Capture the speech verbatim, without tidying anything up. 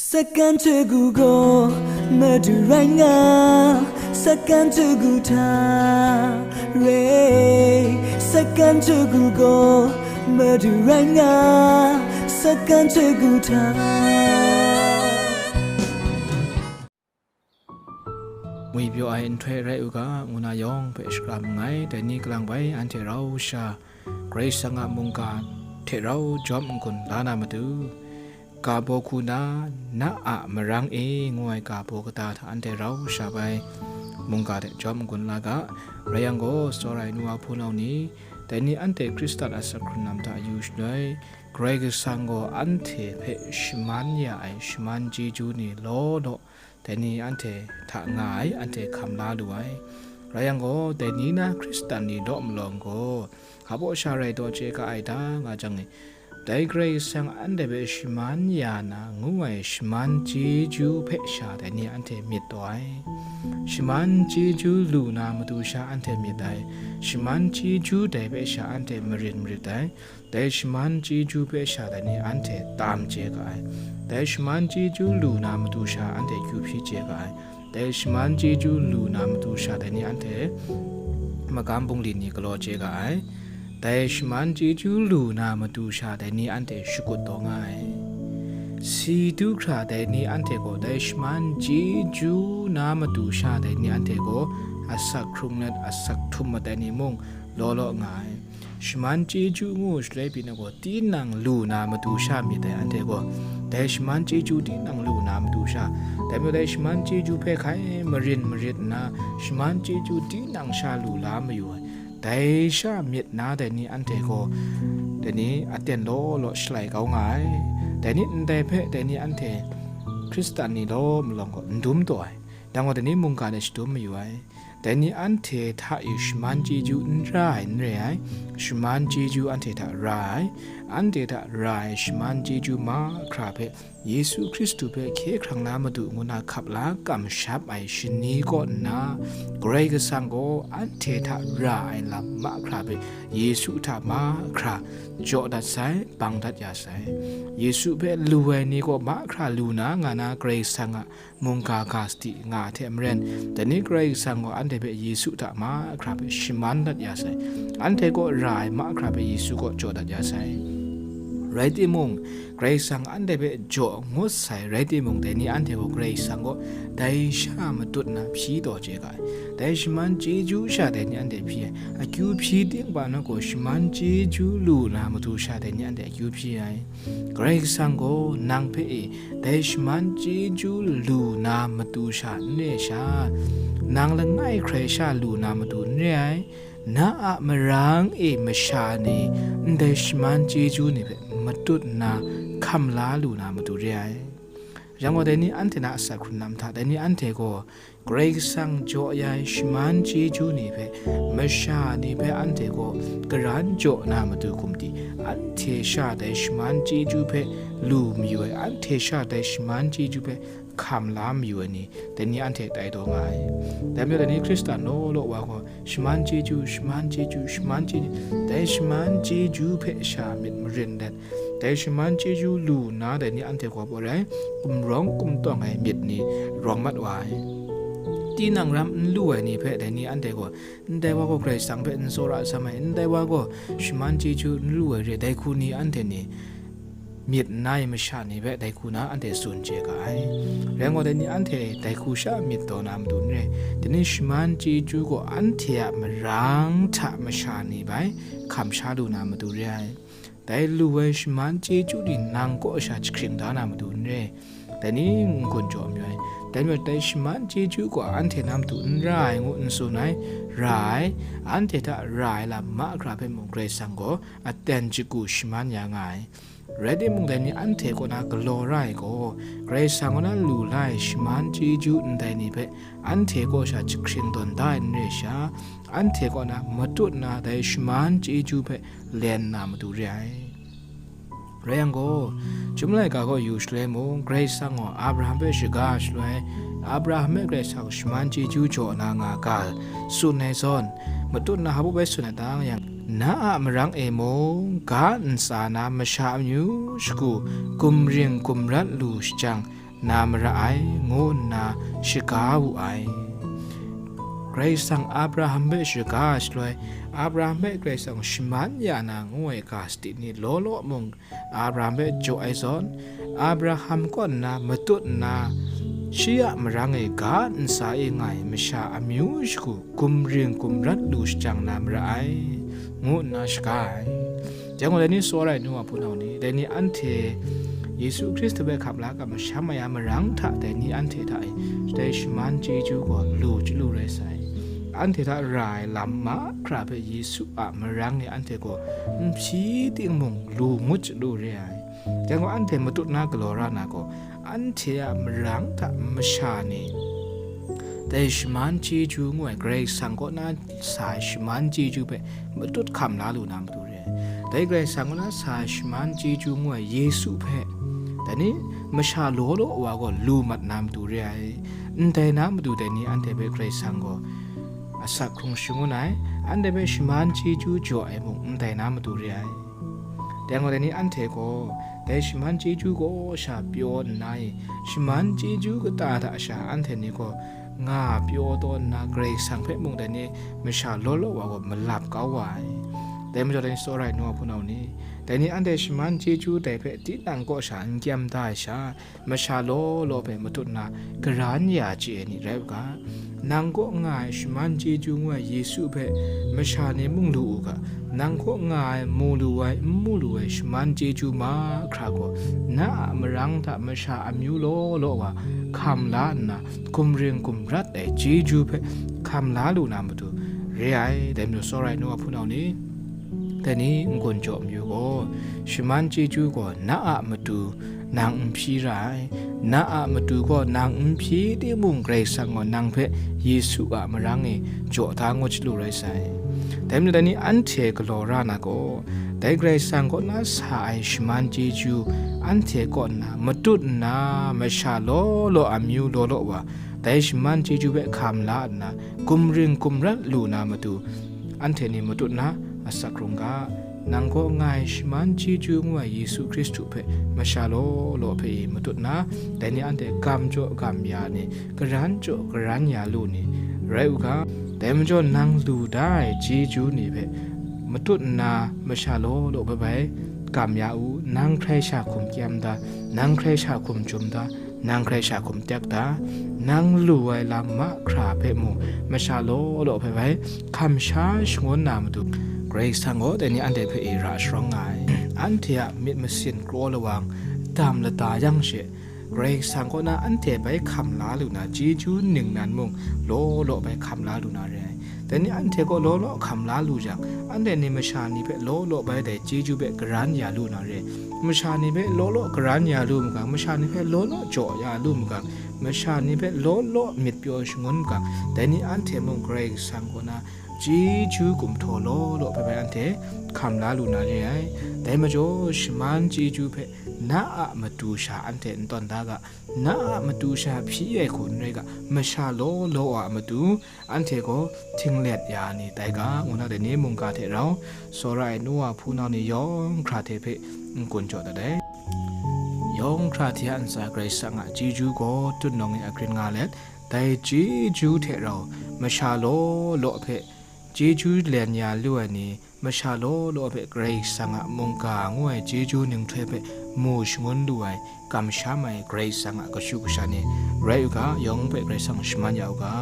Sakan tugu go madu rai nga, sakan tugu ta re, sakan tugu go madu rai nga, sakan tugu ta. Ngwi pyaw ai nhtoi rai u ga, ngu na yawng hpe shakram nngai. Dai ni kalang bai anhte rau sha, Karai Kasang a mungga hte rau jawm n-gun la na matu, ga baw hku na, na a marang e ngu ai ga baw kata hta anhte rau sha bai mungga hte jawm n-gun la ga. Rai yang gaw, tsawra ai nu wa hpunau ni, dai ni anhte Hkristan a sak hkrun lam hta yu shaloi, Karai Kasang gaw anhte hpe shaman ya ai shaman chyeju ni law law, dai ni anhte hta nga ai, anhte hkam la lu ai. Rai yang gaw, dai ni na Hkristan ni law malawng gaw, hpa baw sha rai taw chye ka ai ta, nga jang e, dai Karai Kasang anhte hpe shaman ya na ngu ai shaman chyeju hpe sha dai ni anhte myit taw ai. Shaman chyeju lu na matu sha anhte myit ai. Shaman chyeju dai hpe sha anhte marin marit ai. Dai shaman chyeju hpe sha dai ni anhte tam chye ga ai. Dai shaman chyeju lu na matu sha anhte kyu hpyi chye ga ai. Dai shaman chyeju lu na matu sha dai ni anhte magam bungli ni galaw chye ga ai. Dai shaman chyeju lu na matu sha dai ni anhte shakut taw nga ai. Si du hkra dai ni anhte gaw dai shaman chyeju na matu sha dai ni anhte gaw asak hkrung let asak htum mat ai ni mung law law nga ai. Shaman chyeju ngu shaloi pyi na gaw, tinang lu na matu sha myit dai anhte gaw, dai shaman chyeju tinang lu na matu sha, dai majaw dai shaman chyeju hpe hkai marin marit nna, shaman chyeju tinang sha lu la mayu ai, dai sha myit na dai ni anhte gaw, dai ni aten law law shalai kau nga ai. Dai ni ndai hpe dai ni anhte Hkristan ni law malawng gaw n dum taw ai, dang gaw dai ni mungga de shadum mayu ai. Dai ni anhte hta e shaman chyeju n ra ai n re ai, shaman chyeju anhte hta ra ai, anhte hta ra ai shaman chyeju mahkra hpe Yesu Hkristu hpe hkye hkrang na matu ngu na hkap la kamsham ai shani kaw nna, Karai Kasang gaw anhte hta ra ai lam mahkra hpe Yesu hta mahkra jaw dat sai, bang dat ya sai. Yesu hpe lu ai ni gaw mahkra lu na nga na Karai Kasang a mungga ga sadi nga hte maren, dai ni Karai Kasang gaw anhte hpe Yesu hta mahkra hpe shaman dat ya sai, anhte kaw ra ai mahkra hpe Yesu kaw jaw dat ya sai. Rai timung, Karai Kasang anhte hpe jaw ngut sai rai timung, dai ni anhte gaw Karai Kasang gaw dai sha matut na hpyi taw chye ga ai. Dai shaman chyeju sha dai ni anhte hpyi ai, akyu hpyi ting pa na gaw shaman chyeju lu na matu sha dai ni anhte akyu hpyi ai. Karai Kasang gaw nang hpe e dai shaman chyeju lu na matu sha n re ai sha, nang langai hkrai sha lu na matu n re ai, na a marang e masha ni ndai shaman chyeju ni hpe matut nna hkam la lu na matu re ai. Yang gaw, dai ni anhte na asak hkrun lam hta, dai ni anhte gaw Karai Kasang jaw ya ai shaman chyeju ni hpe, masha ni hpe anhte gaw karan jaw na matu hkum di, anhte sha dai shaman chyeju hpe lu mayu ai, anhte sha dai shaman chyeju hpe hkam la mayu ai ni, dai ni anhte tai taw nga ai. Dai majaw, dai ni Hkristan law law wa gaw, shaman chyeju, shaman chyeju, shaman chyeju, dai shaman chyeju hpe sha myit marin let, dai shaman chyeju lu nna dai ni anhte gaw pawt rai, gumrawng gumtawng ai myit ni rawng mat wa ai. Tinang ram n lu ai ni hpe dai ni anhte gaw, ndai wa gaw Karai Kasang hpe n tsawra sam ai, ndai wa gaw shaman chyeju n lu ai re, dai hku ni anhte ni myit nna ai masha ni hpe dai hku na anhte tsun chye ga ai. Rai nme law, dai ni anhte dai hku sha myit taw na matu n re, dai ni shaman chyeju gaw anhte a marang hta masha ni bai hkam sha lu na matu re ai. Dai lu ai shaman chyeju ni nang kaw sha jahkring da na matu n re, dai ni n-gun jaw mayu ai. Dai majaw, dai shaman chyeju gaw anhte na matu n ra ai ngu n tsun ai, ra ai, anhte hta ra ai lam mahkra hpe mung Karai Kasang gaw aten shagu shaman ya nga ai. Rai timung, dai ni anhte kaw na galaw ra ai gaw, Karai Kasang kaw na lu la ai shaman chyeju ndai ni hpe anhte kaw sha jahkring tawn da ai n re sha, anhte kaw na matut na dai shaman chyeju hpe len na matu re ai. Rai yang gaw, Chyum laika gaw yu shaloi mung, Karai Kasang gaw Abraham hpe shaga shaloi, Abraham hpe Karai Kasang shaman chyeju jaw na nga ga, tsun ai zawn, matut na hpa bai tsun ai ta yang, na a marang e mung, ga ntsa na masha amyu shagu gumring gumrat lu shajang, na mara ai, ngu nna shaga wu ai. Karai Kasang Abraham hpe shaga ai shaloi, Abraham hpe Karai Kasang shaman ya na ngu ai ga sadi ni law law mung Abraham hpe jaw ai zawn, Abraham kaw nna matut nna, shi a marang e ga ntsa e nga ai masha amyu shagu gumring gumrat lu shajang na mara ai, ngu nna shaga ai. Dai gaw, dai ni tsawra ai nu wa hpunau ni, dai ni anhte Yesu Hkristu hpe hkam la kamsham ai a marang hta dai ni anhte hta e, dai shaman chyeju gaw lu chyalu rai sai. Anhte hta ra ai lam mahkra hpe Yesu a marang e anhte gaw n hpyi timung lu ngut chyalu re ai. Dai gaw, anhte matut na galaw ra na gaw, anhte a marang hta masha ni dai shaman chyeju ngu ai Karai Kasang kaw na sa ai shaman chyeju hpe matut hkam la lu na matu re ai. Dai Karai Kasang kaw na sa ai shaman chyeju ngu ai Yesu hpe, dai ni masha law law wa gaw lu mat na matu re ai. Ndai na matu dai ni anhte hpe Karai Kasang gaw asak hkrung shangun ai, anhte hpe shaman chyeju jaw ai mung ndai na matu re ai. Dai gaw, dai ni anhte gaw dai shaman chyeju gaw sha pyaw nna e, shaman chyeju kata hta sha anhte ni gaw nga pyaw taw nna, Karai Kasang hpe mung dai ni masha law law wa gaw malap kau wa ai. Dai majaw, dai ni tsawra ai nu wa hpunau ni, dai ni anhte shaman chyeju dai hpe tinang kaw sha n kyam da ai sha, masha law law hpe matut nna, karan ya chye ai ni rai u ga. Nang kaw nga ai shaman chyeju ngu ai Yesu hpe masha ni mung lu u ga. Nang kaw nga ai, mu lu ai, n mu lu ai shaman chyeju mahkra gaw, na a marang hta masha amyu law law wa hkam la nna, gumring gumrat ai chyeju hpe hkam la lu na matu re ai. Dai majaw, tsawra ai nu wa hpunau ni, dai ni n-gun jaw mayu gaw, shaman chyeju gaw na a matu nang n hpyi ra ai, na a matu gaw nang n hpyi timung, Karai Kasang gaw nang hpe Yesu a marang e jaw da ngut chyalu rai sai. Dai majaw, dai ni anhte galaw ra na gaw, dai Karai Kasang kaw na sa ai shaman chyeju anhte kaw nna matut nna, masha law law amyu law law wa, dai shaman chyeju hpe hkam la nna, gumring gumrat lu na matu, anhte ni matut nna asak hkrung ga. Nang kaw nga ai shaman chyeju ngu ai Yesu Hkristu hpe masha law law hpe e matut nna, dai ni anhte gam jaw gam ya ni, karan jaw karan ya lu ni rai u ga. Dai majaw, nang lu da ai chyeju ni hpe matut nna, masha law law hpe bai gam ya u. Nang hkrai sha hkum kyam da, nang hkrai sha hkum jum da, nang hkrai sha hkum tek da, nang lu ai lam mahkra hpe mung masha law law hpe bai hkam sha shangun na matu, Karai Kasang gaw dai ni anhte hpe e ra sharawng nga ai. Anhte a myit masin kraw lawang dam lata yang she, Karai Kasang kaw na anhte bai hkam la lu na chyeju ningnan mung law law bai hkam la lu na re ai. Dai ni anhte gaw law law hkam la lu jang, anhte ni masha ni hpe law law bai dai chyeju hpe karan ya lu na re. Masha ni hpe law law karan ya lu magang, masha ni hpe law law jaw ya lu magang, masha ni hpe law law myit pyaw shangun magang, dai ni anhte mung Karai Kasang kaw na chyeju gumhtaw law law hpe bai anhte hkam la lu na re ai. Dai majaw, shaman chyeju hpe na a matu sha anhte n tawn da ga, na a matu sha hpyi ai hku n rai ga, masha law law a matu, anhte gaw tinglet ya ni tai ga, ngu na dai ni mungga hte rau, tsawra ai nu wa hpunau ni yawng hkra hte hpe n-gun jaw dat ai. Yawng hkra hte a ntsa Karai Kasang a chyeju gaw tutnawng e akrin nga let, dai chyeju hte rau masha law law hpe chyeju len ya lu ai ni, masha law law hpe Karai Kasang a mungga ngu ai chyeju ninghtoi hpe mu shangun lu ai, kamsham ai Karai Kasang a kashu kasha ni rai u ga, yawng hpe Karai Kasang shaman ya u ga.